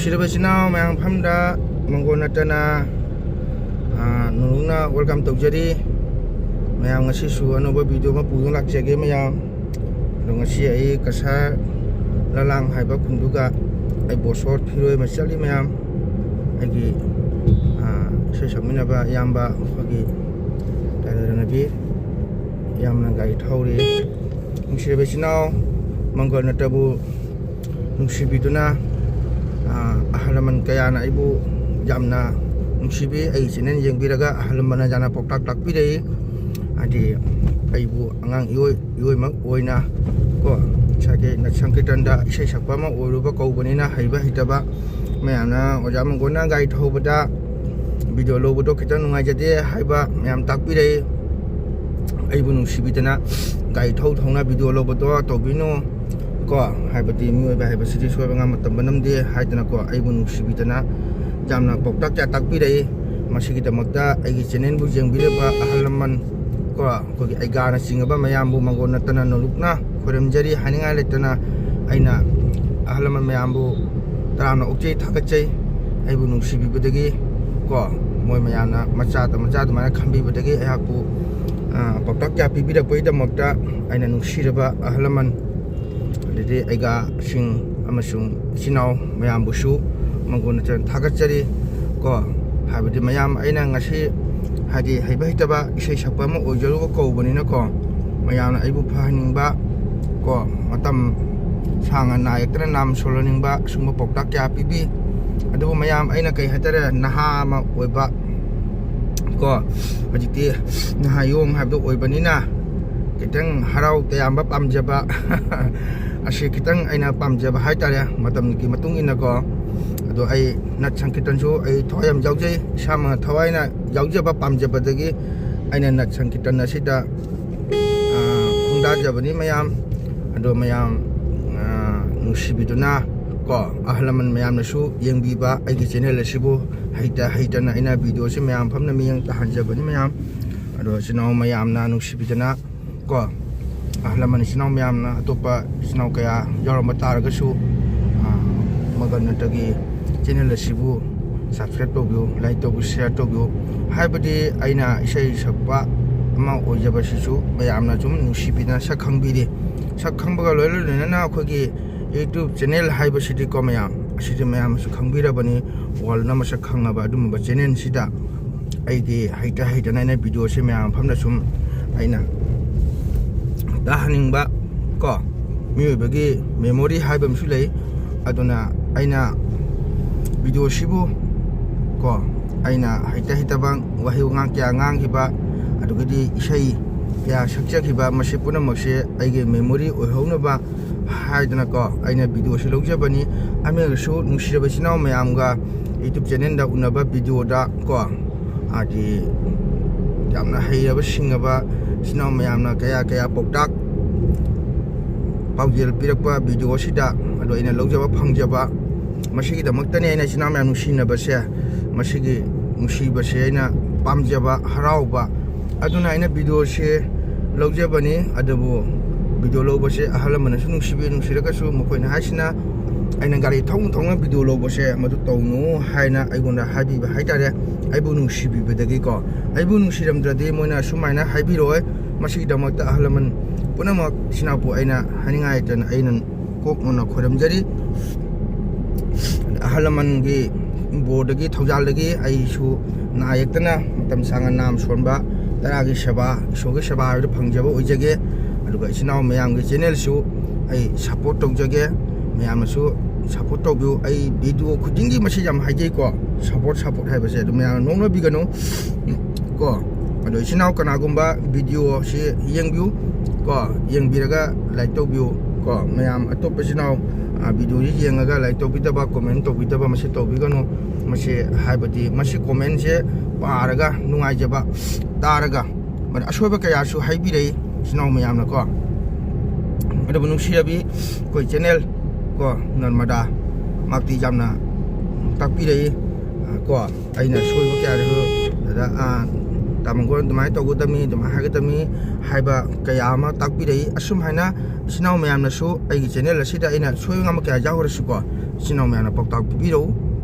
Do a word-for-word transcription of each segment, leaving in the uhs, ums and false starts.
ꯅꯨꯡꯁꯤꯔꯕ ꯏꯆꯤꯟ ꯏꯅꯥꯎ ꯃꯌꯥꯝ ꯃꯐꯝꯗ ꯃꯪꯒꯣꯜ ꯅꯠꯇꯅ, ꯑꯥ, ꯅꯣꯂꯨꯛꯅ welcome ꯇꯧꯖꯔꯤ꯫ ꯃꯌꯥꯝ ꯉꯁꯤꯁꯨ ꯑꯅꯧꯕ video ꯑꯃ ꯄꯨꯗꯨꯅ ꯂꯥꯛꯆꯒꯦ ꯃꯌꯥꯝ꯫ ꯑꯗꯣ ꯉꯁꯤ ꯑꯩ ꯀꯁꯥꯔ ꯂꯂꯥꯡ ꯍꯥꯏꯕ ꯈꯨꯟꯗꯨꯒ ꯑꯩ ꯕꯣꯁꯣꯔ ꯐꯤꯔꯣꯏ ꯑꯃ ꯆꯠꯂꯤ ꯃꯌꯥꯝ꯫ ꯑꯩꯒꯤ, ꯑꯥ, ꯏꯁꯩ ꯁꯛꯃꯤꯟꯅꯕ ꯏꯌꯥꯝꯕ ꯑꯩꯈꯣꯏꯒꯤ ꯇꯥꯏꯂꯔ ꯅꯕꯤ ꯏꯌꯥꯝꯕꯅ ꯒꯥꯔꯤ ꯊꯧꯔꯤ꯫ ꯅꯨꯡꯁꯤꯔꯕ ꯏꯆꯤꯟ ꯏꯅꯥꯎ ꯃꯪꯒꯣꯜ ꯅꯠꯇꯕꯨ ꯅꯨꯡꯁꯤꯕꯤꯗꯨꯅ, ꯑꯥ, ꯑꯍꯜ ꯂꯃꯟ ꯀꯌꯥꯅ ꯑꯩꯕꯨ ꯌꯥꯝꯅ ꯅꯨꯡꯁꯤꯕꯤ꯫ ꯑꯩꯒꯤ channel ꯌꯦꯡꯕꯤꯔꯒ ꯑꯍꯜ ꯂꯃꯟꯅ ꯌꯥꯝꯅ ꯄꯥꯎꯇꯥꯛ ꯇꯥꯛꯄꯤꯔꯛꯏ꯫ ꯍꯥꯏꯗꯤ ꯑꯩꯕꯨ ꯑꯉꯥꯡ ꯏꯑꯣꯏ ꯏꯑꯣꯏꯃꯛ ꯑꯣꯏꯅ ꯀꯣ, ꯉꯁꯥꯏꯒꯤ ꯅꯠ ꯁꯪꯀꯤꯔꯇꯟꯗ ꯏꯁꯩ ꯁꯛꯄ ꯑꯃ ꯑꯣꯏꯔꯨꯕ ꯀꯧꯕꯅꯤꯅ ꯍꯩꯕ ꯍꯩꯇꯕ ꯃꯌꯥꯝꯅ ꯑꯣꯖꯥ ꯃꯪꯒꯣꯜꯅ ꯒꯥꯔꯤ ꯊꯧꯕꯗ video ꯂꯧꯕꯗꯣ ꯈꯤꯇꯪ ꯅꯨꯡꯉꯥꯏꯖꯗꯦ ꯍꯥꯏꯕ ꯃꯌꯥꯝ ꯇꯥꯛꯄꯤꯔꯛꯏ꯫ ꯑꯩꯕꯨ ꯅꯨꯡꯁꯤꯕꯤꯗꯅ ꯒꯥꯔꯤ ꯊꯧ ꯊꯧꯅ video ꯂꯧꯕꯗꯣ ꯇꯧꯕꯤꯅꯨ ꯀꯣ, ꯍꯥꯏꯕꯗꯤ ꯃꯤꯑꯣꯏꯕ ꯍꯥꯏꯕꯁꯤꯗꯤ ꯁꯣꯏꯕ ꯉꯥꯝꯕ ꯇꯝꯕ ꯅꯝꯗꯦ ꯍꯥꯏꯗꯅꯀꯣ, ꯑꯩꯕꯨ ꯅꯨꯡꯁꯤꯕꯤꯗꯅ ꯌꯥꯝꯅ ꯄꯥꯎꯇꯥꯛ ꯀꯌꯥ ꯇꯥꯛꯄꯤꯔꯛꯏ꯫ ꯃꯁꯤꯒꯤꯗꯃꯛꯇ ꯑꯩꯒꯤ channelꯕꯨ ꯌꯦꯡꯕꯤꯔꯤꯕ ꯑꯍꯜ ꯂꯃꯟ ꯀꯣ, ꯑꯩꯈꯣꯏꯒꯤ ꯑꯩꯒꯥꯅꯆꯤꯡꯉꯕ ꯃꯌꯥꯝꯕꯨ ꯃꯪꯒꯣꯜ ꯅꯠꯇꯅ ꯅꯣꯂꯨꯛꯅ ꯈꯣꯏꯔꯝꯖꯔꯤ꯫ ꯍꯥꯏꯅꯤꯡꯉꯥꯏ ꯂꯩꯇꯅ ꯑꯩꯅ ꯑꯍꯜ ꯂꯃꯟ ꯃꯌꯥꯝꯕꯨ ꯇꯔꯥꯝꯅ ꯑꯣꯛꯆꯩ, ꯊꯥꯒꯠꯆꯩ꯫ ꯑꯩꯕꯨ ꯅꯨꯡꯁꯤꯕꯤꯕꯗꯒꯤ ꯀꯣ, ꯃꯣꯏ ꯃꯌꯥꯝꯅ ꯃꯆꯥꯗ ꯃꯆꯥ ꯑꯗꯨꯃꯥꯏꯅ ꯈꯟꯕꯤꯕꯗꯒꯤ ꯑꯩꯍꯥꯛꯄꯨ, ꯑ, ꯄꯥꯎꯇꯥꯛ ꯀꯌꯥ ꯄꯤꯕꯤꯔꯛꯄꯒꯤꯗꯃꯛꯇ ꯑꯩꯅ ꯅꯨꯡꯁꯤꯔꯕ ꯑꯍꯜ ꯂꯃꯟ, ꯑꯗꯩꯗꯤ ꯑꯩꯒꯥꯁꯤꯡ ꯑꯃꯁꯨꯡ ꯏꯆꯤꯟ ꯏꯅꯥꯎ ꯃꯌꯥꯝꯕꯨꯁꯨ ꯃꯪꯒꯣꯜ ꯅꯠꯇꯅ ꯊꯥꯒꯠꯆꯔꯤ ꯀꯣ꯫ ꯍꯥꯏꯕꯗꯤ ꯃꯌꯥꯝ ꯑꯩꯅ ꯉꯁꯤ ꯍꯥꯏꯗꯤ ꯍꯩꯕ ꯍꯩꯇꯕ ꯏꯁꯩ ꯁꯛꯄ ꯑꯃ ꯑꯣꯏꯖꯔꯨꯕ ꯀꯧꯕꯅꯤꯅꯀꯣ, ꯃꯌꯥꯝꯅ ꯑꯩꯕꯨ ꯐꯍꯟꯅꯤꯡꯕ ꯀꯣ, ꯃꯇꯝ ꯁꯥꯡꯅ ꯅꯥ ꯌꯦꯛꯇꯅ ꯅꯥꯝ ꯁꯣꯜꯍꯟꯅꯤꯡꯕ ꯁꯨꯝꯕ ꯄꯥꯎꯇꯥꯛ ꯀꯌꯥ ꯄꯤꯕꯤ꯫ ꯑꯗꯨꯕꯨ ꯃꯌꯥꯝ ꯑꯩꯅ ꯀꯩ ꯍꯥꯏꯇꯥꯔꯦ, ꯅꯍꯥ ꯑꯃ ꯑꯣꯏꯕ ꯀꯣ, ꯍꯧꯖꯤꯛꯇꯤ ꯅꯍꯥ ꯌꯣꯡ ꯍꯥꯏꯕꯗꯣ ꯑꯣꯏꯕꯅꯤꯅ ꯈꯤꯇꯪ ꯍꯔꯥꯎ ꯇꯌꯥꯝꯕ ꯄꯥꯝꯖꯕ ꯑꯁꯤ ꯈꯤꯇꯪ ꯑꯩꯅ ꯄꯥꯝꯖꯕ ꯍꯥꯏꯇꯥꯔꯦ, ꯃꯇꯝꯒꯤ ꯃꯇꯨꯡ ꯏꯟꯅꯀꯣ꯫ ꯑꯗꯣ ꯑꯩ ꯅꯠ ꯁꯪꯀꯤꯔꯇꯟꯁꯨ ꯑꯩ ꯊꯋꯥꯏ ꯌꯥꯝ ꯌꯥꯎꯖꯩ, ꯏꯁꯥꯃꯛꯅ ꯊꯋꯥꯏꯅ ꯌꯥꯎꯖꯕ ꯄꯥꯝꯖꯕꯗꯒꯤ ꯑꯩꯅ ꯅꯠ ꯁꯪꯀꯤꯔꯇꯟ ꯑꯁꯤꯗ, ꯑ, ꯈꯣꯡꯗꯥꯖꯕꯅꯤ ꯃꯌꯥꯝ꯫ ꯑꯗꯣ ꯃꯌꯥꯝ, ꯑ, ꯅꯨꯡꯁꯤꯕꯤꯗꯨꯅ ꯀꯣ, ꯑꯍꯜ ꯂꯃꯟ ꯃꯌꯥꯝꯅꯁꯨ ꯌꯦꯡꯕꯤꯕ ꯑꯩꯒꯤ channel ꯑꯁꯤꯕꯨ꯫ ꯍꯩꯇ ꯍꯩꯇꯅ ꯑꯩꯅ videoꯁꯤ ꯃꯌꯥꯝ ꯐꯝꯅ ꯃꯤꯠꯌꯦꯡ ꯇꯥꯍꯟꯖꯕꯅꯤ ꯃꯌꯥꯝ꯫ ꯑꯗꯣ ꯏꯆꯤꯟ ꯏꯅꯥꯎ ꯃꯌꯥꯝꯅ ꯅꯨꯡꯁꯤꯕꯤꯗꯅ ꯀꯣ, ꯑꯍꯜ ꯂꯃꯟ ꯏꯆꯤꯟ ꯏꯅꯥꯎ ꯃꯌꯥꯝꯅ, ꯑꯇꯣꯞꯄ ꯏꯆꯤꯟ ꯏꯅꯥꯎ ꯀꯌꯥ ꯌꯥꯎꯔꯝꯕ ꯇꯥꯔꯒꯁꯨ, ꯑ, ꯃꯪꯒꯣꯜ ꯅꯠꯇꯒꯤ ꯆꯦꯅꯦꯜ ꯑꯁꯤꯕꯨ subscribe ꯇꯧꯕꯤꯌꯨ, like ꯇꯧꯕꯤꯌꯨ, share ꯇꯧꯕꯤꯌꯨ꯫ ꯍꯥꯏꯕꯗꯤ ꯑꯩꯅ ꯏꯁꯩ ꯁꯛꯄ ꯑꯃ ꯑꯣꯏꯖꯕꯁꯤꯁꯨ ꯃꯌꯥꯝꯅ ꯁꯨꯝ ꯅꯨꯡꯁꯤꯕꯤꯗꯅ ꯁꯛ ꯈꯪꯕꯤꯔꯤ꯫ ꯁꯛ ꯈꯪꯕꯒ ꯂꯣꯏꯅ ꯂꯣꯏꯅꯅ ꯑꯩꯈꯣꯏꯒꯤ YouTube ꯆꯦꯅꯦꯜ ꯍꯥꯏꯕꯁꯤꯗꯤꯀꯣ ꯃꯌꯥꯝ, ꯑꯁꯤꯗꯤ ꯃꯌꯥꯝꯅꯁꯨ ꯈꯪꯕꯤꯔꯕꯅꯤ꯫ Worldꯅ ꯃꯁꯛ ꯈꯪꯉꯕ ꯑꯗꯨꯒꯨꯝꯕ ꯆꯦꯅꯦꯜꯁꯤꯗ ꯑꯩꯒꯤ ꯍꯩꯇ ꯍꯩꯇꯅ ꯑꯩꯅ videoꯁꯦ ꯃꯌꯥꯝ ꯃꯐꯝꯗ ꯁꯨꯝ ꯑꯩꯅ ꯇꯥꯍꯟꯅꯤꯡꯕ ꯀꯣ, ꯃꯤꯑꯣꯏꯕꯒꯤ memory ꯍꯥꯏꯕ ꯑꯃꯁꯨ ꯂꯩ꯫ ꯑꯗꯨꯅ ꯑꯩꯅ videoꯁꯤꯕꯨ ꯀꯣ, ꯑꯩꯅ ꯍꯩꯇ ꯍꯩꯇꯕ ꯋꯥꯍꯩ ꯋꯥꯉꯥꯡ ꯀꯌꯥ ꯉꯥꯡꯈꯤꯕ, ꯑꯗꯨꯒꯗꯤ ꯏꯁꯩ ꯀꯌꯥ ꯁꯛꯆꯈꯤꯕ, ꯃꯁꯤ ꯄꯨꯝꯅꯃꯛꯁꯦ ꯑꯩꯒꯤ memory ꯑꯣꯏꯍꯧꯅꯕ ꯍꯥꯏꯗꯅꯀꯣ ꯑꯩꯅ videoꯁꯤ ꯂꯧꯖꯕꯅꯤ꯫ ꯑꯃꯦꯡꯁꯨ ꯅꯨꯡꯁꯤꯔꯕ ꯏꯆꯤꯟ ꯏꯅꯥꯎ ꯃꯌꯥꯝꯒ YouTube ꯆꯦꯅꯦꯜꯗ ꯎꯅꯕ videoꯗ ꯀꯣ, ꯍꯥꯏꯗꯤ ꯌꯥꯝꯅ ꯍꯩꯔꯕ ꯁꯤꯡꯉꯕ ꯏꯆꯤꯟ ꯏꯅꯥꯎ ꯃꯌꯥꯝꯅ ꯀꯌꯥ ꯀꯌꯥ ꯄꯥꯎꯇꯥꯛ ꯄꯥꯎꯖꯦꯜ ꯄꯤꯔꯛꯄ videoꯁꯤꯗ ꯑꯗꯣ ꯑꯩꯅ ꯂꯧꯖꯕ ꯐꯪꯖꯕ, ꯃꯁꯤꯒꯤꯗꯃꯛꯇꯅꯤ ꯑꯩꯅ ꯏꯆꯤꯟ ꯏꯅꯥꯎ ꯃꯌꯥꯝ ꯅꯨꯡꯁꯤꯅꯕꯁꯦ, ꯃꯁꯤꯒꯤ ꯅꯨꯡꯁꯤꯕꯁꯦ ꯑꯩꯅ ꯄꯥꯝꯖꯕ, ꯍꯔꯥꯎꯕ꯫ ꯑꯗꯨꯅ ꯑꯩꯅ videoꯁꯦ ꯂꯧꯖꯕꯅꯤ꯫ ꯑꯗꯨꯕꯨ video ꯂꯧꯕꯁꯦ ꯑꯍꯜ ꯂꯃꯟꯅꯁꯨ ꯅꯨꯡꯁꯤꯕꯤ, ꯅꯨꯡꯁꯤꯔꯒꯁꯨ ꯃꯈꯣꯏꯅ ꯍꯥꯏꯁꯤꯅ ꯑꯩꯅ ꯒꯥꯔꯤ ꯊꯧꯅ ꯊꯧꯅ video ꯂꯧꯕꯁꯦ ꯃꯗꯨ ꯇꯧꯅꯨ ꯍꯥꯏꯅ ꯑꯩꯉꯣꯟꯗ ꯍꯥꯏꯕꯤꯕ ꯍꯥꯏꯇꯥꯔꯦ꯫ ꯑꯩꯕꯨ ꯅꯨꯡꯁꯤꯕꯤꯕꯗꯒꯤꯀꯣ, ꯑꯩꯕꯨ ꯅꯨꯡꯁꯤꯔꯝꯗ꯭ꯔꯗꯤ ꯃꯣꯏꯅ ꯑꯁꯨꯃꯥꯏꯅ ꯍꯥꯏꯕꯤꯔꯣꯏ꯫ ꯃꯁꯤꯒꯤꯗꯃꯛꯇ ꯑꯍꯜ ꯂꯃꯟ ꯄꯨꯝꯅꯃꯛ ꯏꯆꯤꯟ ꯏꯅꯥꯎꯄꯨ ꯑꯩꯅ ꯍꯥꯏꯅꯤꯡꯉꯥꯏ ꯂꯩꯇꯅ ꯑꯩꯅ ꯀꯣꯛ ꯅꯣꯟꯅ ꯈꯣꯏꯔꯝꯖꯔꯤ꯫ ꯑꯍꯜ ꯂꯃꯟꯒꯤ ꯕꯣꯔꯗꯒꯤ, ꯊꯧꯖꯥꯜꯗꯒꯤ ꯑꯩꯁꯨ ꯅꯥ ꯌꯦꯛꯇꯅ ꯃꯇꯝ ꯁꯥꯡꯅ ꯅꯥꯝ ꯁꯣꯟꯕ, ꯇꯔꯥꯒꯤ ꯁꯦꯕꯥ, ꯏꯁꯣꯔꯒꯤ ꯁꯦꯕꯥ ꯍꯥꯏꯕꯗꯨ ꯐꯪꯖꯕ ꯑꯣꯏꯖꯒꯦ꯫ ꯑꯗꯨꯒ ꯏꯆꯤꯟ ꯏꯅꯥꯎ ꯃꯌꯥꯝꯒꯤ ꯆꯦꯅꯦꯜꯁꯨ ꯑꯩ support ꯇꯧꯖꯒꯦ꯫ ꯃꯌꯥꯝꯅꯁꯨ support ꯇꯧꯕꯤꯌꯨ꯫ ꯑꯩ video ꯈꯨꯗꯤꯡꯒꯤ ꯃꯁꯤ ꯌꯥꯝ ꯍꯥꯏꯖꯩꯀꯣ, support, support ꯍꯥꯏꯕꯁꯦ ꯑꯗꯨ ꯃꯌꯥꯝꯅ ꯅꯣꯛꯅꯕꯤꯒꯅꯨ꯫ ꯀꯣ꯫ ꯑꯗꯣ ꯏꯆꯤꯟ ꯏꯅꯥꯎ ꯀꯅꯥꯒꯨꯝꯕ videoꯁꯤ ꯌꯦꯡꯕꯤꯌꯨ ꯀꯣ, ꯌꯦꯡꯕꯤꯔꯒ like ꯇꯧꯕꯤꯌꯨ ꯀꯣ꯫ ꯃꯌꯥꯝ ꯑꯇꯣꯞꯄ ꯏꯆꯤꯟ ꯏꯅꯥꯎ, ꯑ, videoꯁꯤ ꯌꯦꯡꯉꯒ like ꯇꯧꯕꯤꯗꯕ, comment ꯇꯧꯕꯤꯗꯕ ꯃꯁꯤ ꯇꯧꯕꯤꯒꯅꯨ꯫ ꯃꯁꯤ ꯍꯥꯏꯕꯗꯤ ꯃꯁꯤ commentꯁꯦ ꯄꯥꯔꯒ ꯅꯨꯡꯉꯥꯏꯖꯕ ꯇꯥꯔꯒ ꯃꯗ ꯑꯁꯣꯏꯕ ꯀꯌꯥꯁꯨ ꯍꯥꯏꯕꯤꯔꯛꯏ ꯏꯆꯤꯟ ꯏꯅꯥꯎ ꯃꯌꯥꯝꯅꯀꯣ꯫ ꯑꯗꯨꯕꯨ ꯅꯨꯡꯁꯤꯔꯕꯤ ꯑꯩꯈꯣꯏ ꯆꯦꯅꯦꯜ ꯀꯣ, ꯅꯔꯃꯗꯥ ꯃꯥꯛꯇꯤ ꯌꯥꯝꯅ ꯇꯥꯛꯄꯤꯔꯛꯏ꯫ ꯑ, ꯀꯣ, ꯑꯩꯅ ꯁꯣꯏꯕ ꯀꯌꯥꯗꯁꯨ ꯗꯗꯥ, ꯑ, ꯇꯥꯃꯣꯒꯣꯟ ꯑꯗꯨꯃꯥꯏꯅ ꯇꯧꯒꯗꯕꯅꯤ, ꯑꯗꯨꯃꯥꯏꯅ ꯍꯥꯏꯒꯗꯕꯅꯤ ꯍꯥꯏꯕ ꯀꯌꯥ ꯑꯃ ꯇꯥꯛꯄꯤꯔꯛꯏ꯫ ꯑꯁꯨꯝ ꯍꯥꯏꯅ ꯏꯆꯤꯟ ꯏꯅꯥꯎ ꯃꯌꯥꯝꯅꯁꯨ ꯑꯩꯒꯤ ꯆꯦꯅꯦꯜ ꯑꯁꯤꯗ ꯑꯩꯅ ꯁꯣꯏꯕ ꯉꯥꯝꯕ ꯀꯌꯥ ꯌꯥꯎꯈ꯭ꯔꯁꯨꯀꯣ, ꯏꯆꯤꯟ ꯏꯅꯥꯎ ꯃꯌꯥꯝꯅ ꯄꯥꯎꯇꯥꯛ ꯄꯤꯕꯤꯔꯛꯎ꯫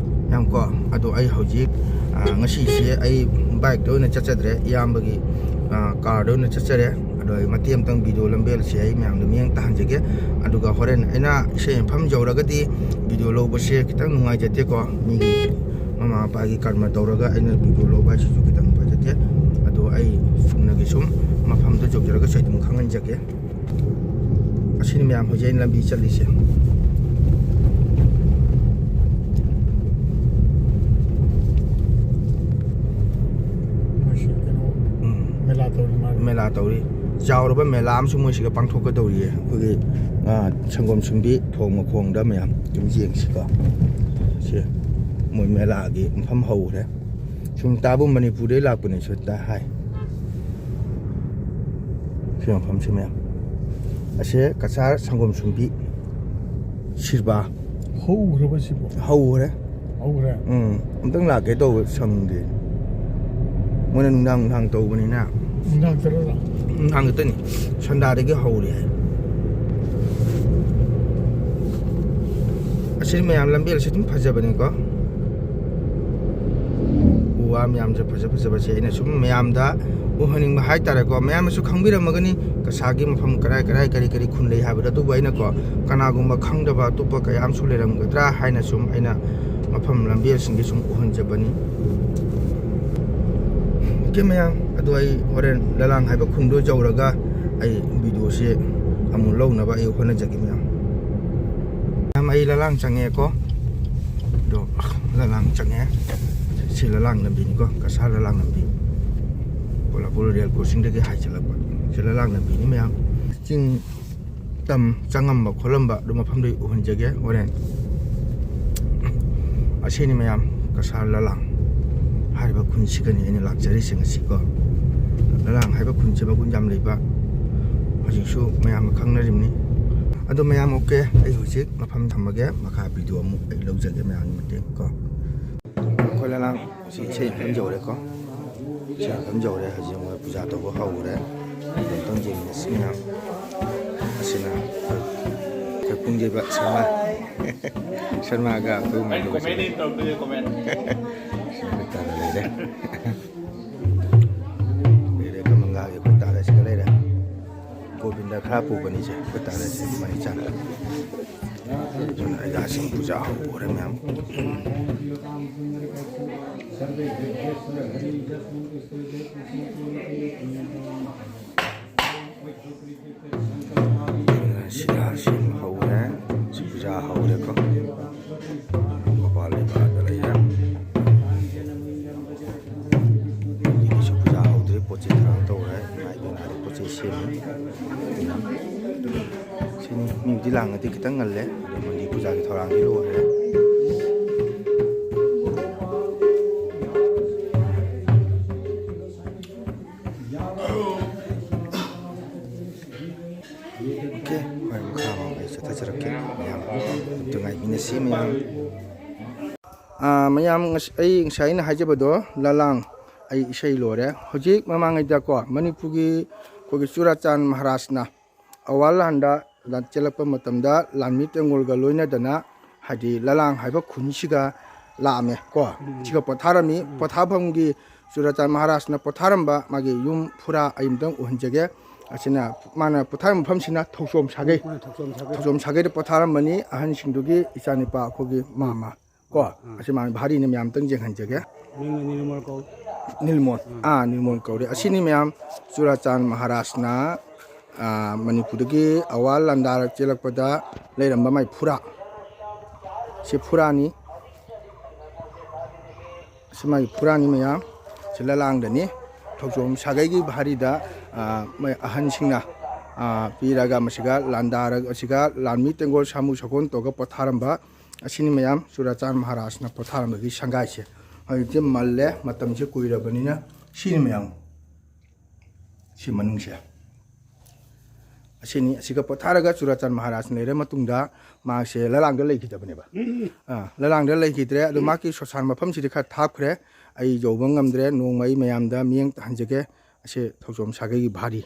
ꯌꯥꯝ ꯀꯣ꯫ ꯑꯗꯣ ꯑꯩ ꯍꯧꯖꯤꯛ, ꯑ, ꯉꯁꯤꯁꯦ ꯑꯩ ꯕꯥꯏꯛꯇ ꯑꯣꯏꯅ ꯆꯠꯆꯗ꯭ꯔꯦ, ꯏꯌꯥꯝꯕꯒꯤ, ꯑ, ꯀꯥꯔꯗ ꯑꯣꯏꯅ ꯆꯠꯆꯔꯦ꯫ ꯑꯗꯣ ꯑꯩ ꯃꯇꯦꯛ ꯑꯃꯇꯪ ꯚꯤꯗꯤꯑꯣ ꯂꯝꯕꯦꯜꯁꯦ ꯑꯩ ꯃꯌꯥꯝꯗ ꯃꯤꯠꯌꯦꯡ ꯇꯥꯍꯟꯖꯒꯦ꯫ ꯑꯗꯨꯒ ꯍꯣꯔꯦꯟ ꯑꯩꯅ ꯏꯁꯩ ꯃꯐꯝ ꯌꯧꯔꯒꯗꯤ ꯚꯤꯗꯤꯑꯣ ꯂꯧꯕꯁꯦ ꯈꯤꯇꯪ ꯅꯨꯡꯉꯥꯏꯖꯗꯦꯀꯣ, ꯃꯤꯒꯤ ꯃꯃꯥ ꯃꯄꯥꯒꯤ ꯀꯔꯃ ꯇꯧꯔꯒ ꯑꯩꯅ ꯚꯤꯗꯤꯑꯣ ꯂꯧꯕ ꯍꯥꯏꯁꯤꯁꯨ ꯈꯤꯇꯪ ꯐꯖꯗꯦ꯫ ꯑꯗꯣ ꯑꯩ ꯆꯨꯝꯅꯒꯤ ꯁꯨꯝ ꯃꯐꯝꯗꯣ ꯌꯧꯖꯔꯒꯁꯨ ꯑꯩ ꯑꯗꯨꯝ ꯈꯪꯍꯟꯖꯒꯦ꯫ ꯑꯁꯤꯅꯤ ꯃꯌꯥꯝ ꯍꯧꯖꯤꯛ ꯑꯩꯅ ꯂꯝꯕꯤ ꯆꯠꯂꯤꯁꯦ꯫ ꯃꯣꯏꯁꯤ ꯀꯩꯅꯣ, ꯎꯝ꯫ ꯃꯦꯂꯥ ꯇꯧꯔꯤ ꯃꯥꯜꯂꯦ꯫ ꯃꯦꯂꯥ ꯇꯧꯔꯤ꯫ ꯆꯥꯎꯔꯕ ꯃꯦꯂꯥ ꯑꯃꯁꯨ ꯃꯣꯏꯁꯤꯒ ꯄꯥꯡꯊꯣꯛꯀꯗꯧꯔꯤꯌꯦ꯫ ꯑꯩꯈꯣꯏꯒꯤ, ꯑ, ꯁꯪꯒꯣꯝ ꯁꯨꯝꯕꯤ ꯊꯣꯡ ꯃꯈꯣꯡꯗ ꯃꯌꯥꯝ ꯑꯗꯨꯝ ꯌꯦꯡꯁꯤꯀꯣ꯫ ꯁꯤ ꯃꯣꯏ ꯃꯦꯂꯥꯒꯤ ꯃꯐꯝ ꯍꯧꯈ꯭ꯔꯦ꯫ ꯁꯨꯝ ꯇꯥꯕꯨ ꯃꯅꯤꯄꯨꯔꯗꯩ ꯂꯥꯛꯄꯅꯦ ꯁꯨꯠꯇ ꯍꯥꯏ꯫ ꯁꯤ ꯃꯐꯝꯁꯤ ꯃꯌꯥꯝ꯫ ꯑꯁꯦ ꯀꯆꯥꯔ ꯁꯪꯒꯣꯝ ꯁꯨꯝꯕꯤ ꯁꯤꯔꯕꯥ꯫ ꯍꯧꯈ꯭ꯔꯕ ꯁꯤꯕꯣ? ꯍꯧꯈ꯭ꯔꯦ꯫ ꯍꯧꯈ꯭ꯔꯦ? ꯎꯝ꯫ ꯑꯝꯇꯪ ꯂꯥꯛꯀꯦ ꯇꯧꯕ ꯁꯪꯗꯦ꯫ ꯃꯣꯏꯅ ꯅꯨꯡꯗꯥꯡ ꯅꯨꯡꯗꯥꯡ ꯇꯧꯕꯅꯤꯅ꯫ ꯅꯨꯡꯗꯥꯡ ꯇꯔꯥꯗ? ꯅꯨꯡꯗꯥꯡ ꯈꯛꯇꯅꯤ꯫ ꯁꯟꯗꯥꯗꯒꯤ ꯍꯧꯔꯦ ꯍꯥꯏ꯫ ꯑꯁꯤ ꯃꯌꯥꯝ ꯂꯝꯕꯦꯜꯁꯦ ꯑꯗꯨꯝ ꯐꯖꯕꯅꯤꯀꯣ꯫ ꯎ ꯋꯥ ꯃꯌꯥꯝꯁꯦ ꯐꯖ ꯐꯖꯕꯁꯦ ꯑꯩꯅ ꯁꯨꯝ ꯃꯌꯥꯝꯗ ꯎꯍꯟꯅꯤꯡꯕ ꯍꯥꯏꯇꯥꯔꯦꯀꯣ꯫ ꯃꯌꯥꯝꯅꯁꯨ ꯈꯪꯕꯤꯔꯝꯃꯒꯅꯤ ꯀꯁꯥꯒꯤ ꯃꯐꯝ ꯀꯔꯥꯏ ꯀꯔꯥꯏ ꯀꯔꯤ ꯀꯔꯤ ꯈꯨꯟ ꯂꯩ ꯍꯥꯏꯕꯗꯣ꯫ ꯑꯗꯨꯕꯨ ꯑꯩꯅꯀꯣ ꯀꯅꯥꯒꯨꯝꯕ ꯈꯪꯗꯕ ꯑꯇꯣꯞꯄ ꯀꯌꯥ ꯑꯃꯁꯨ ꯂꯩꯔꯝꯒꯗ꯭ꯔꯥ ꯍꯥꯏꯅ ꯁꯨꯝ ꯑꯩꯅ ꯃꯐꯝ ꯂꯝꯕꯦꯜꯁꯤꯡꯁꯦ ꯁꯨꯝ ꯎꯍꯟꯖꯕꯅꯤ꯫ ꯑꯣꯀꯦ ꯃꯌꯥꯝ, ꯑꯗꯣ ꯑꯩ ꯍꯣꯔꯦꯟ ꯂꯂꯥꯡ ꯍꯥꯏꯕ ꯈꯨꯟꯗꯣ ꯌꯧꯔꯒ ꯑꯩ ꯚꯤꯗꯤꯑꯣꯁꯦ ꯑꯃꯨꯛ ꯂꯧꯅꯕ ꯑꯩ ꯍꯣꯠꯅꯖꯒꯦ ꯃꯌꯥꯝ꯫ ꯃꯌꯥꯝ, ꯑꯩ ꯂꯂꯥꯡ ꯆꯪꯉꯦꯀꯣ꯫ ꯑꯗꯣ ꯂꯂꯥꯡ ꯆꯪꯉꯦ꯫ ꯁꯤ ꯂꯂꯥꯡ ꯂꯝꯕꯤꯅꯤꯀꯣ, ꯀꯁꯥꯔ ꯂꯂꯥꯡ ꯂꯝꯕꯤ꯫ ꯀꯣꯂꯥꯄꯨꯔ ꯔꯦꯜ ꯀ꯭ꯔꯣꯁꯤꯡꯗꯒꯤ ꯍꯥꯏꯖꯤꯜꯂꯛꯄ꯫ ꯁꯤ ꯂꯂꯥꯡ ꯂꯝꯕꯤꯅꯤ ꯃꯌꯥꯝ꯫ ꯆꯤꯡ ꯇꯝ ꯆꯪꯉꯝꯕ ꯈꯣꯠꯂꯝꯕ ꯑꯗꯨ ꯃꯐꯝꯗꯨ ꯑꯩ ꯎꯍꯟꯖꯒꯦ ꯍꯣꯔꯦꯟ꯫ ꯑꯁꯤꯅꯤ ꯃꯌꯥꯝ, ꯀꯁꯥꯔ ꯂꯂꯥꯡ ꯍꯥꯏꯔꯤꯕ ꯈꯨꯟꯁꯤꯒꯅꯤ ꯑꯩꯅ ꯂꯥꯛꯆꯔꯤꯁꯦ ꯉꯁꯤꯀꯣ꯫ ꯂꯂꯥꯡ ꯍꯥꯏꯕ ꯈꯨꯟꯁꯦ ꯃꯒꯨꯟ ꯌꯥꯝ ꯂꯩꯕ, ꯍꯧꯖꯤꯛꯁꯨ ꯃꯌꯥꯝꯅ ꯈꯪꯅꯔꯤꯕꯅꯤ꯫ ꯑꯗꯣ ꯃꯌꯥꯝ, ꯑꯣꯀꯦ, ꯑꯩ ꯍꯧꯖꯤꯛ ꯃꯐꯝ ꯊꯝꯃꯒꯦ, ꯃꯈꯥ ꯚꯤꯗꯤꯑꯣ ꯑꯃꯨꯛ ꯑꯩ ꯂꯧꯖꯒꯦ ꯃꯌꯥꯝꯒꯤ ꯃꯇꯦꯡ ꯀꯣ꯫ ꯑꯩꯈꯣꯏ ꯂꯂꯥꯡ ꯍꯧꯖꯤꯛ ꯏꯁꯩ ꯃꯐꯝ ꯌꯧꯔꯦꯀꯣ꯫ ꯏꯁꯩ ꯃꯐꯝ ꯌꯧꯔꯦ꯫ ꯍꯧꯖꯤꯛ ꯃꯣꯏ ꯄꯨꯖꯥ ꯇꯧꯕ ꯍꯧꯈ꯭ꯔꯦ꯫ ꯑꯝꯇꯪ ꯌꯦꯡꯃꯤꯟꯅꯁꯤ ꯃꯌꯥꯝ꯫ ꯑꯁꯤꯅ ꯑꯩꯈꯣꯏ ꯈꯪꯖꯕ ꯁꯔꯃ꯫ ꯁꯔꯃꯒ ꯑꯩꯈꯣꯏ ꯃꯌꯥꯝ ꯇꯧꯕꯁꯦ꯫ ꯁꯤꯗ ꯇꯥꯔ ꯂꯩꯔꯦ꯫ ꯂꯩꯔꯦ, ꯀꯃꯪꯒꯥꯒꯤ ꯑꯩꯈꯣꯏ ꯇꯥꯔ ꯁꯤꯗ ꯂꯩꯔꯦ꯫ ꯒꯣꯕꯤꯟꯗ ꯈꯔ ꯄꯨꯕꯅꯤꯁꯦ ꯑꯩꯈꯣꯏ ꯇꯥꯔ ꯁꯤꯗ ꯃꯅꯤ ꯆꯥꯅ꯫ ꯑꯗꯨꯅ ꯑꯩꯒꯥꯁꯤꯡ ꯄꯨꯖꯥ ꯍꯧꯕ ꯍꯧꯔꯦ ꯃꯌꯥꯝ꯫ ꯁꯤꯗ ꯁꯦꯝ ꯍꯧꯔꯦ꯫ ꯁꯤ ꯄꯨꯖꯥ ꯍꯧꯔꯦꯀꯣ꯫ ꯃꯄꯥꯟ ꯂꯩꯕꯥꯛꯇ ꯂꯩꯔꯦ꯫ ꯁꯤ ꯄꯨꯖꯥ ꯍꯧꯗ꯭ꯔꯤ, ꯄꯣꯠ ꯆꯩ ꯊꯧꯔꯥꯡ ꯇꯧꯔꯦ꯫ ꯏꯃꯥ ꯏꯕꯦꯟꯅ ꯄꯣꯠ ꯆꯩ ꯁꯦꯝꯃꯤ꯫ ꯁꯤꯅꯤ, ꯃꯤꯕꯨꯗꯤ ꯂꯥꯡꯉꯗꯤ ꯈꯤꯇꯪ ꯉꯜꯂꯦ꯫ ꯑꯗꯣ ꯃꯣꯏꯒꯤ ꯄꯨꯖꯥꯒꯤ ꯊꯧꯔꯥꯡꯗꯤ ꯂꯣꯏꯔꯦ꯫ ꯑꯣꯀꯦ, ꯍꯣꯏ, ꯃꯈꯥ ꯑꯃꯨꯛ ꯑꯩ ꯆꯠꯊꯖꯔꯛꯀꯦ꯫ ꯃꯌꯥꯝ ꯑꯝꯇ ꯉꯥꯏꯃꯤꯟꯅꯁꯤ ꯃꯌꯥꯝ꯫ ꯑꯥ, ꯃꯌꯥꯝ ꯉꯁ-, ꯑꯩ ꯉꯁꯥꯏ ꯑꯩꯅ ꯍꯥꯏꯖꯕꯗꯣ, ꯂꯂꯥꯡ, ꯑꯩ ꯏꯁꯩ ꯂꯣꯏꯔꯦ꯫ ꯍꯧꯖꯤꯛ ꯃꯃꯥꯡꯉꯩꯗꯀꯣ, ꯃꯅꯤꯄꯨꯔꯒꯤ ꯑꯩꯈꯣꯏꯒꯤ ꯆꯨꯔꯥꯆꯥꯟ ꯃꯍꯥꯔꯥꯖꯅ ꯑꯋꯥ ꯂꯥꯟꯗ ꯂꯥꯟ ꯆꯦꯜꯂꯛꯄ ꯃꯇꯝꯗ ꯂꯥꯟꯃꯤ ꯇꯦꯡꯒꯣꯜꯒ ꯂꯣꯏꯅꯗꯅ, ꯍꯥꯏꯗꯤ ꯂꯂꯥꯡ ꯍꯥꯏꯕ ꯈꯨꯟꯁꯤꯒ ꯂꯥꯛꯑꯝꯃꯦ ꯀꯣ꯫ ꯎꯝ꯫ ꯁꯤꯒ ꯄꯣꯊꯥꯔꯝꯃꯤ꯫ ꯎꯝ꯫ ꯄꯣꯊꯥꯐꯝꯒꯤ ꯆꯨꯔꯥꯆꯥꯟ ꯃꯍꯥꯔꯥꯖꯅ ꯄꯣꯊꯥꯔꯝꯕ ꯃꯥꯒꯤ ꯌꯨꯝ ꯐꯨꯔꯥ ꯑꯩ ꯑꯝꯇꯪ ꯎꯍꯟꯖꯒꯦ꯫ ꯑꯁꯤꯅ ꯃꯥꯅ ꯄꯣꯊꯥꯔꯝꯕ ꯃꯐꯝꯁꯤꯅ ꯊꯧꯆꯣꯝ ꯁꯥꯒꯩ꯫ ꯎꯝ, ꯊꯧꯆꯣꯝ ꯁꯥꯒꯩ꯫ ꯊꯧꯆꯣꯝ ꯁꯥꯒꯩꯗ ꯄꯣꯊꯥꯔꯝꯕꯅꯤ꯫ ꯑꯍꯟꯁꯤꯡꯗꯨꯒꯤ ꯏꯆꯥꯅꯤꯄꯥ ꯑꯩꯈꯣꯏꯒꯤ ꯃꯥꯃ ꯀꯣ꯫ ꯎꯝ꯫ ꯑꯁꯤ ꯃꯥꯒꯤ ꯚꯥꯔꯤꯅꯤ ꯃꯌꯥꯝ ꯑꯝꯇꯪ ꯌꯦꯡꯍꯟꯖꯒꯦ꯫ ꯃꯤꯡꯅ ꯅꯤꯔꯃꯜ ꯀꯧ꯫ ꯅꯤꯜꯃꯣꯟ꯫ ꯎꯝ꯫ ꯑꯥ, ꯅꯤꯜꯃꯣꯟ ꯀꯧꯔꯦ꯫ ꯑꯁꯤꯅꯤ ꯃꯌꯥꯝ ꯆꯨꯔꯥꯆꯥꯟ ꯃꯍꯥꯔꯥꯖꯅ, ꯑꯥ, ꯃꯅꯤꯄꯨꯔꯗꯒꯤ ꯑꯋꯥ ꯂꯥꯟꯗꯥꯔꯛ ꯆꯦꯜꯂꯛꯄꯗ ꯂꯩꯔꯝꯕ ꯃꯥꯏ ꯐꯨꯔꯥ꯫ ꯁꯤ ꯐꯨꯔꯥꯅꯤ꯫ ꯑꯁꯤ ꯃꯥꯒꯤ ꯐꯨꯔꯥꯅꯤ ꯃꯌꯥꯝ꯫ ꯁꯤ ꯂꯂꯥꯡꯗꯅꯤ꯫ ꯊꯧꯆꯣꯝ ꯁꯥꯒꯩꯒꯤ ꯚꯥꯔꯤꯗ, ꯑꯥ, ꯃꯣꯏ ꯑꯍꯟꯁꯤꯡꯅ, ꯑꯥ, ꯄꯤꯔꯒ ꯃꯁꯤꯒ ꯂꯥꯟꯗꯥꯔꯒ, ꯑꯁꯤꯒ ꯂꯥꯟꯃꯤ ꯇꯦꯡꯒꯣꯜ ꯁꯥꯃꯨ ꯁꯒꯣꯜ ꯇꯧꯔꯒ ꯄꯣꯊꯥꯔꯝꯕ ꯑꯁꯤꯅꯤ ꯃꯌꯥꯝ, ꯆꯨꯔꯥꯆꯥꯟ ꯃꯍꯥꯔꯥꯖꯅ ꯄꯣꯊꯥꯔꯝꯕꯒꯤ ꯁꯪꯒꯥꯏꯁꯦ꯫ ꯍꯧꯖꯤꯛꯇꯤ ꯃꯜꯂꯦ, ꯃꯇꯝꯁꯦ ꯀꯨꯏꯔꯕꯅꯤꯅ꯫ ꯁꯤꯅꯤ ꯃꯌꯥꯝ, ꯁꯤ ꯃꯅꯨꯡꯁꯦ꯫ ꯑꯁꯤꯅꯤ, ꯑꯁꯤꯒ ꯄꯣꯊꯥꯔꯒ ꯆꯨꯔꯥꯆꯥꯟ ꯃꯍꯥꯔꯥꯖꯅ ꯂꯩꯔ ꯃꯇꯨꯡꯗ ꯃꯥꯁꯦ ꯂꯂꯥꯡꯗ ꯂꯩꯈꯤꯗꯕꯅꯦꯕ꯫ ꯑꯥ, ꯂꯂꯥꯡꯗ ꯂꯩꯈꯤꯗ꯭ꯔꯦ꯫ ꯑꯗꯣ ꯃꯥꯒꯤ ꯁꯣꯁꯥꯟ ꯃꯐꯝꯁꯤꯗꯤ ꯈꯔ ꯊꯥꯞꯈ꯭ꯔꯦ꯫ ꯑꯩ ꯌꯧꯕ ꯉꯝꯗ꯭ꯔꯦ꯫ ꯅꯣꯡꯃ ꯑꯩ ꯃꯌꯥꯝꯗ ꯃꯤꯠꯌꯦꯡ ꯇꯥꯍꯟꯖꯒꯦ꯫ ꯑꯁꯤ ꯊꯧꯆꯣꯝ ꯁꯥꯒꯩꯒꯤ ꯚꯥꯔꯤ꯫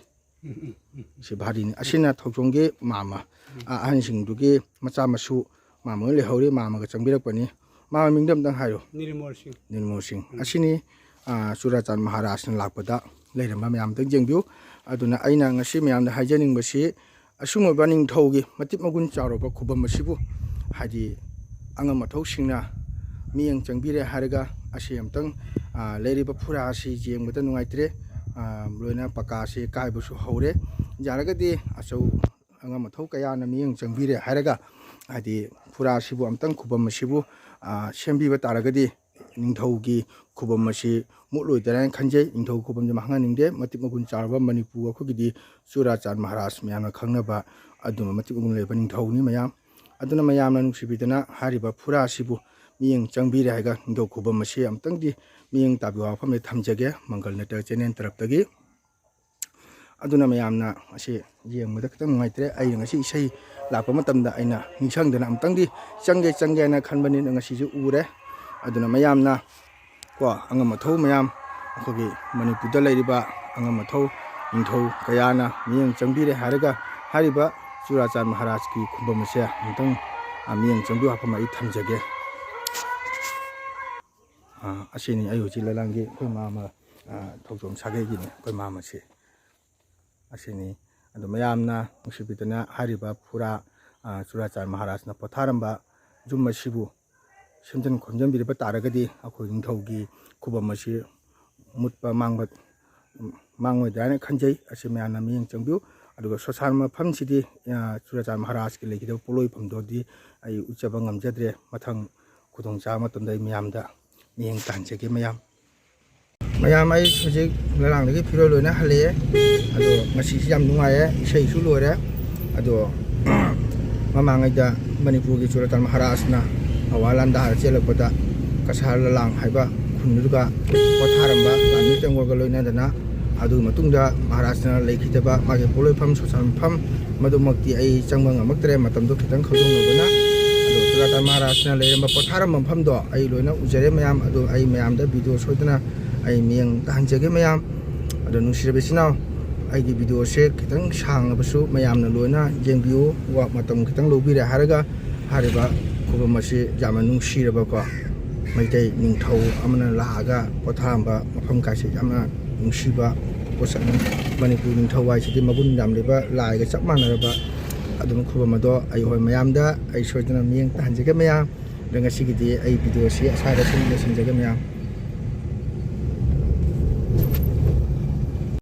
ꯁꯤ ꯚꯥꯔꯤꯅꯤ꯫ ꯑꯁꯤꯅ ꯊꯧꯆꯣꯝꯒꯤ ꯃꯥꯝꯃ, ꯑ, ꯑꯍꯟꯁꯤꯡꯗꯨꯒꯤ ꯃꯆꯥ ꯃꯁꯨ ꯃꯥꯝꯃ ꯑꯣꯏꯅ ꯂꯩꯍꯧꯔꯤ꯫ ꯃꯥꯝꯃꯒ ꯆꯪꯕꯤꯔꯛꯄꯅꯤ꯫ ꯃꯥꯝꯃ ꯃꯤꯡꯗꯣ ꯑꯝꯇꯪ ꯍꯥꯏꯌꯨ꯫ ꯅꯤꯔꯃꯣꯜ ꯁꯤꯡ꯫ ꯅꯤꯔꯃꯣꯜ ꯁꯤꯡ꯫ ꯎꯝ꯫ ꯑꯁꯤꯅꯤ, ꯑ, ꯆꯨꯔꯥꯆꯥꯟ ꯃꯍꯥꯔꯥꯖꯅ ꯂꯥꯛꯄꯗ ꯂꯩꯔꯝꯕ ꯃꯌꯥꯝ ꯑꯝꯇꯪ ꯌꯦꯡꯕꯤꯌꯨ꯫ ꯑꯗꯨꯅ ꯑꯩꯅ ꯉꯁꯤ ꯃꯌꯥꯝꯗ ꯍꯥꯏꯖꯅꯤꯡꯕꯁꯤ, ꯑꯁꯨꯝꯕ ꯅꯤꯡꯊꯧꯒꯤ ꯃꯇꯤꯛ ꯃꯒꯨꯟ ꯆꯥꯎꯔꯕ ꯈꯨꯕꯝ ꯑꯁꯤꯕꯨ, ꯍꯥꯏꯗꯤ, ꯑꯉꯝ ꯑꯊꯧꯁꯤꯡꯅ ꯃꯤꯠꯌꯦꯡ ꯆꯪꯕꯤꯔꯦ ꯍꯥꯏꯔꯒ, ꯑꯁꯤ ꯑꯝꯇꯪ, ꯑ, ꯂꯩꯔꯤꯕ ꯐꯨꯔꯥ ꯑꯁꯤ ꯌꯦꯡꯕꯗ ꯅꯨꯡꯉꯥꯏꯇ꯭ꯔꯦ꯫ ꯑ, ꯂꯣꯏꯅ ꯄꯀꯥꯁꯤ ꯀꯥꯏꯕꯁꯨ ꯍꯧꯔꯦ꯫ ꯌꯥꯔꯒꯗꯤ ꯑꯆꯧ ꯑꯉꯝ ꯑꯊꯧ ꯀꯌꯥꯅ ꯃꯤꯠꯌꯦꯡ ꯆꯪꯕꯤꯔꯦ ꯍꯥꯏꯔꯒ, ꯍꯥꯏꯗꯤ, ꯐꯨꯔꯥ ꯑꯁꯤꯕꯨ ꯑꯝꯇꯪ, ꯈꯨꯕꯝ ꯑꯁꯤꯕꯨ, ꯑ, ꯁꯦꯝꯕꯤꯕ ꯇꯥꯔꯒꯗꯤ, ꯅꯤꯡꯊꯧꯒꯤ ꯈꯨꯕꯝ ꯑꯁꯤ ꯃꯨꯠꯂꯣꯏꯗ꯭ꯔꯥ ꯍꯥꯏꯅ ꯈꯟꯖꯩ꯫ ꯅꯤꯡꯊꯧ ꯈꯨꯕꯝꯁꯤ ꯃꯥꯡꯍꯟꯅꯤꯡꯗꯦ꯫ ꯃꯇꯤꯛ ꯃꯒꯨꯟ ꯆꯥꯎꯔꯕ ꯃꯅꯤꯄꯨꯔ ꯑꯩꯈꯣꯏꯒꯤꯗꯤ ꯆꯨꯔꯥꯆꯥꯟ ꯃꯍꯥꯔꯥꯖ ꯃꯌꯥꯝꯅ ꯈꯪꯅꯕ ꯑꯗꯨꯝꯕ ꯃꯇꯤꯛ ꯃꯒꯨꯟ ꯂꯩꯕ ꯅꯤꯡꯊꯧꯅꯤ ꯃꯌꯥꯝ꯫ ꯑꯗꯨꯅ ꯃꯌꯥꯝꯅ ꯅꯨꯡꯁꯤꯕꯤꯗꯅ ꯍꯥꯏꯔꯤꯕ ꯐꯨꯔꯥ ꯑꯁꯤꯕꯨ ꯃꯤꯠꯌꯦꯡ ꯆꯪꯕꯤꯔꯦ ꯍꯥꯏꯔꯒ ꯅꯤꯡꯊꯧ ꯈꯨꯕꯝ ꯑꯁꯤ ꯑꯃꯨꯛꯇꯪꯗꯤ ꯃꯤꯠꯌꯦꯡ ꯇꯥꯕꯤꯌꯨ ꯍꯥꯏꯕ ꯋꯥꯐꯝꯁꯤ ꯊꯝꯖꯒꯦ ꯃꯪꯒꯜ ꯅꯇꯔ ꯆꯦꯅꯦꯜ ꯇꯔꯞꯇꯒꯤ꯫ ꯑꯗꯨꯅ ꯃꯌꯥꯝꯅ ꯑꯁꯤ ꯌꯦꯡꯕꯗ ꯈꯤꯇꯪ ꯅꯨꯡꯉꯥꯏꯇ꯭ꯔꯦ꯫ ꯑꯩꯅ ꯉꯁꯤ ꯏꯁꯩ ꯂꯥꯛꯄ ꯃꯇꯝꯗ ꯑꯩꯅ ꯅꯤꯡꯁꯤꯡꯗꯅ ꯑꯃꯨꯛꯇꯪꯗꯤ ꯆꯪꯒꯦ ꯆꯪꯒꯦ ꯍꯥꯏꯅ ꯈꯟꯕꯅꯤꯅ ꯉꯁꯤꯁꯨ ꯎꯔꯦ꯫ ꯑꯗꯨꯅ ꯃꯌꯥꯝꯅ ꯀꯣ, ꯑꯉꯝ ꯑꯊꯧ ꯃꯌꯥꯝ, ꯑꯩꯈꯣꯏꯒꯤ ꯃꯅꯤꯄꯨꯔꯗ ꯂꯩꯔꯤꯕ ꯑꯉꯝ ꯑꯊꯧ ꯅꯤꯡꯊꯧ ꯀꯌꯥꯅ ꯃꯤꯠꯌꯦꯡ ꯆꯪꯕꯤꯔꯦ ꯍꯥꯏꯔꯒ ꯍꯥꯏꯔꯤꯕ ꯆꯨꯔꯥꯆꯥꯟ ꯃꯍꯥꯔꯥꯖꯀꯤ ꯈꯨꯕꯝ ꯑꯁꯦ ꯑꯃꯨꯛꯇꯪ, ꯑ, ꯃꯤꯠꯌꯦꯡ ꯆꯪꯕꯤꯌꯨ ꯍꯥꯏꯐꯝ ꯑꯩ ꯊꯝꯖꯒꯦ꯫ ꯑ, ꯑꯁꯤꯅꯤ ꯑꯩ ꯍꯧꯖꯤꯛ ꯂꯂꯥꯡꯒꯤ ꯑꯩꯈꯣꯏ ꯃꯥꯃ, ꯑ, ꯊꯧꯆꯣꯝ ꯁꯥꯒꯩꯒꯤꯅꯤ ꯑꯩꯈꯣꯏ ꯃꯥꯃꯁꯤ꯫ ꯑꯁꯤꯅꯤ꯫ ꯑꯗꯨ ꯃꯌꯥꯝꯅ ꯅꯨꯡꯁꯤꯕꯤꯗꯅ ꯍꯥꯏꯔꯤꯕ ꯐꯨꯔꯥ, ꯑ, ꯆꯨꯔꯥꯆꯥꯟ ꯃꯍꯥꯔꯥꯖꯅ ꯄꯣꯊꯥꯔꯝꯕ ꯌꯨꯝ ꯑꯁꯤꯕꯨ ꯁꯦꯝꯖꯤꯟ ꯈꯣꯝꯖꯤꯟꯕꯤꯔꯕ ꯇꯥꯔꯒꯗꯤ ꯑꯩꯈꯣꯏ ꯅꯤꯡꯊꯧꯒꯤ ꯈꯨꯕꯝ ꯑꯁꯤ ꯃꯨꯠꯄ ꯃꯥꯡꯕ, ꯃꯥꯡꯉꯣꯏꯗ꯭ꯔꯥ ꯍꯥꯏꯅ ꯈꯟꯖꯩ꯫ ꯑꯁꯤ ꯃꯌꯥꯝꯅ ꯃꯤꯠꯌꯦꯡ ꯆꯪꯕꯤꯌꯨ꯫ ꯑꯗꯨꯒ ꯁꯣꯁꯥꯟ ꯃꯐꯝꯁꯤꯗꯤ, ꯑ, ꯆꯨꯔꯥꯆꯥꯟ ꯃꯍꯥꯔꯥꯖꯀꯤ ꯂꯩꯈꯤꯗꯕ ꯄꯣꯠꯂꯣꯏꯐꯝꯗꯨꯗꯤ ꯑꯩ ꯎꯠꯆꯕ ꯉꯝꯖꯗ꯭ꯔꯦ꯫ ꯃꯊꯪ ꯈꯨꯗꯣꯡꯆꯥꯕ ꯃꯇꯝꯗ ꯑꯩ ꯃꯌꯥꯝꯗ ꯃꯤꯠꯌꯦꯡ ꯇꯥꯍꯟꯖꯒꯦ ꯃꯌꯥꯝ꯫ ꯃꯌꯥꯝ, ꯑꯩ ꯍꯧꯖꯤꯛ ꯂꯂꯥꯡꯗꯒꯤ ꯐꯤꯔꯣꯜ ꯂꯣꯏꯅ ꯍꯜꯂꯛꯑꯦ꯫ ꯑꯗꯣ ꯉꯁꯤꯁꯤ ꯌꯥꯝ ꯅꯨꯡꯉꯥꯏꯌꯦ, ꯏꯁꯩꯁꯨ ꯂꯣꯏꯔꯦ꯫ ꯑꯗꯣ ꯃꯃꯥꯡꯉꯩꯗ ꯃꯅꯤꯄꯨꯔꯒꯤ ꯆꯨꯔꯥꯆꯥꯟ ꯃꯍꯥꯔꯥꯖꯅ ꯑꯋꯥ ꯂꯥꯟꯗꯥ ꯆꯦꯜꯂꯛꯄꯗ ꯀꯁꯥꯔ ꯂꯂꯥꯡ ꯍꯥꯏꯕ ꯈꯨꯟꯗꯨꯒ ꯄꯣꯊꯥꯔꯝꯕ ꯂꯥꯟꯃꯤ ꯇꯦꯡꯒꯣꯜꯒ ꯂꯣꯏꯅꯗꯅ, ꯑꯗꯨꯒꯤ ꯃꯇꯨꯡꯗ ꯃꯍꯥꯔꯥꯖꯅ ꯂꯩꯈꯤꯗꯕ ꯃꯥꯒꯤ ꯄꯣꯠꯂꯣꯏꯐꯝ ꯁꯣꯁꯥꯟꯐꯝ ꯃꯗꯨꯃꯛꯇꯤ ꯑꯩ ꯆꯪꯕ ꯉꯝꯃꯛꯇ꯭ꯔꯦ, ꯃꯇꯝꯗꯣ ꯈꯤꯇꯪ ꯈꯪꯍꯧꯗꯕꯅ꯫ ꯑꯗꯣ ꯆꯨꯔꯥꯆꯥꯟ ꯃꯍꯥꯔꯥꯖꯅ ꯂꯩꯔꯝꯕ ꯄꯣꯊꯥꯔꯝꯕ ꯃꯐꯝꯗꯣ ꯑꯩ ꯂꯣꯏꯅ ꯎꯖꯔꯦ ꯃꯌꯥꯝ꯫ ꯑꯗꯣ ꯑꯩ ꯃꯌꯥꯝꯗ ꯚꯤꯗꯤꯑꯣ ꯁꯣꯏꯗꯅ ꯑꯩ ꯃꯤꯠꯌꯦꯡ ꯇꯥꯍꯟꯖꯒꯦ ꯃꯌꯥꯝ꯫ ꯑꯗꯣ ꯅꯨꯡꯁꯤꯔꯕ ꯏꯆꯤꯟ ꯏꯅꯥꯎ, ꯑꯩꯒꯤ ꯚꯤꯗꯤꯑꯣꯁꯦ ꯈꯤꯇꯪ ꯁꯥꯡꯉꯕꯁꯨ ꯃꯌꯥꯝꯅ ꯂꯣꯏꯅ ꯌꯦꯡꯕꯤꯌꯨ꯫ ꯋꯥ-, ꯃꯇꯝ ꯈꯤꯇꯪ ꯂꯧꯕꯤꯔꯦ ꯍꯥꯏꯔꯒ ꯍꯥꯏꯔꯤꯕ ꯈꯨꯕꯝ ꯑꯁꯤ ꯌꯥꯝꯅ ꯅꯨꯡꯁꯤꯔꯕꯀꯣ, ꯃꯩꯇꯩ ꯅꯤꯡꯊꯧ ꯑꯃꯅ ꯂꯥꯛꯑꯒ ꯄꯣꯊꯥꯔꯝꯕ ꯃꯐꯝ ꯀꯥꯏꯁꯦ ꯌꯥꯝꯅ ꯅꯨꯡꯁꯤꯕ ꯄꯣꯠꯁꯛꯅꯤ꯫ ꯃꯅꯤꯄꯨꯔ ꯅꯤꯡꯊꯧ ꯍꯥꯏꯁꯤꯗꯤ ꯃꯒꯨꯟ ꯌꯥꯝꯂꯤꯕ ꯂꯥꯏꯒ ꯆꯞ ꯃꯥꯟꯅꯔꯕ ꯑꯗꯨꯝ ꯈꯨꯕꯝ ꯑꯗꯣ ꯑꯩꯈꯣꯏ ꯃꯌꯥꯝꯗ ꯑꯩ ꯁꯣꯏꯗꯅ ꯃꯤꯠꯌꯦꯡ ꯇꯥꯍꯟꯖꯒꯦ ꯃꯌꯥꯝ꯫ ꯑꯗꯣ ꯉꯁꯤꯒꯤꯗꯤ ꯑꯩ ꯚꯤꯗꯤꯑꯣꯁꯤ ꯑꯁ꯭ꯋꯥꯏꯗ ꯁꯨꯝ ꯂꯣꯏꯁꯤꯟꯖꯒꯦ ꯃꯌꯥꯝ꯫